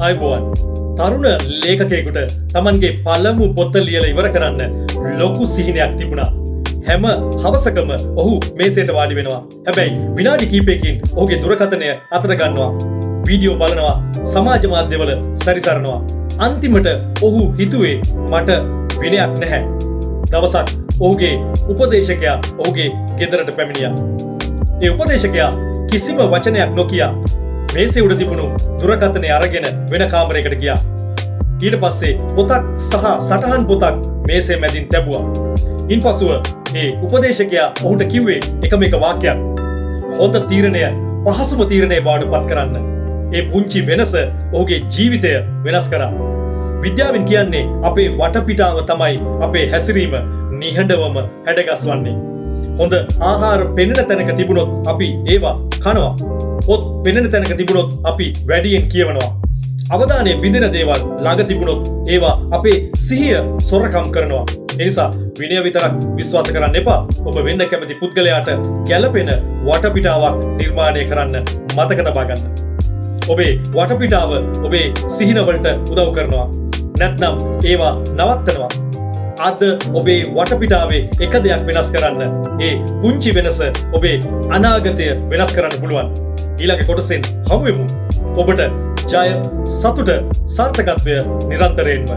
ආයුබෝවන්. තරුණ ලේඛකයෙකුට තමන්ගේ පළමු පොත ලියලා ඉවර කරන්න ලොකු සිහිනයක් තිබුණා. හැම හවසකම ඔහු මේසයට වාඩි වෙනවා. හැබැයි විනාඩි කිහිපයකින් ඔහුගේ දුරකථනය අතට ගන්නවා. වීඩියෝ බලනවා, සමාජ මාධ්‍යවල සැරිසරනවා. අන්තිමට ඔහු හිතුවේ මට විනයක් නැහැ. දවසක් ඔහුගේ උපදේශකයා ඔහුගේ ගෙදරට පැමිණියා. ඒ උපදේශකයා කිසිම වචනයක් නොකියා මේසේ උඩ තිබුණු දුරකථනය අරගෙන වෙන කාමරයකට ගියා. ඊට පස්සේ පොතක් සහ සටහන් පොතක් මේසේ මැදින් තැබුවා. ඉන්පසුව ඒ උපදේශකයා ඔහුට කිව්වේ එකම එක වාක්‍යයක්. හොඳ තීරණය පහසුම තීරණය බවට පත් කරන්න. ඒ පුංචි වෙනස ඔහුගේ ජීවිතය වෙනස් කරා. විද්‍යාවෙන් කියන්නේ අපේ වටපිටාව තමයි අපේ හැසිරීම නිහඬවම හැඩගස්වන්නේ. හොඳ ආහාර පෙනෙන තැනක තිබුණොත් අපි ඒවා කනවා. පොත් පෙනෙන තැනක තිබුණොත් අපි වැඩියෙන් කියවනවා. අවධානය බිඳෙන දේවල් ළඟ තිබුණොත් ඒවා අපේ සිහිය සොරකම් කරනවා. ඒ නිසා විනය විතරක් විශ්වාස කරන්න එපා. ඔබ වෙන්න කැමති පුද්ගලයාට ගැළපෙන වටපිටාවක් නිර්මාණය කරන්න මතක තබා ගන්න. ඔබේ වටපිටාව ඔබේ සිහිනවලට උදව් කරනවා. නැත්නම් ඒවා නවත්තනවා. අද ඔබේ වටපිටාවේ එක දෙයක් වෙනස් කරන්න. ඒ පුංචි වෙනස ඔබේ අනාගතය වෙනස් කරන්න පුළුවන්. ඊළඟ කොටසෙන් හමුවෙමු. ඔබට ජය, සතුට, සාර්ථකත්වය නිරන්තරයෙන්ම.